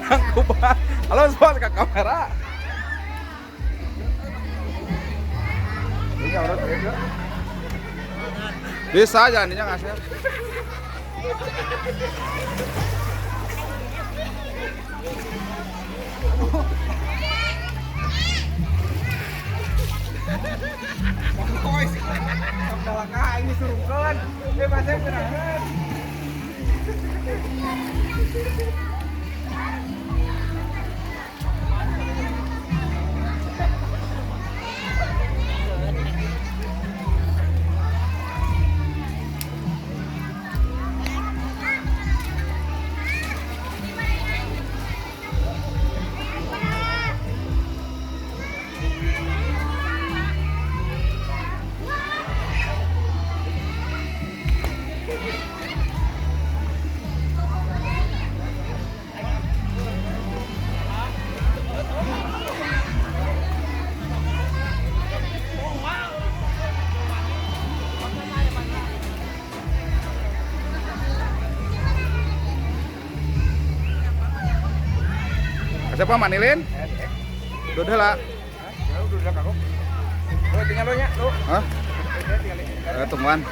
Nangkuban. Halo bos ke kamera. Bisa jalannya ngasih. Ini surungkeun. Eh masih kenahan. Siapa Manilin? Udah lah. Udah kaku. Tinggal lo nya, lo. Hah? Tungguan.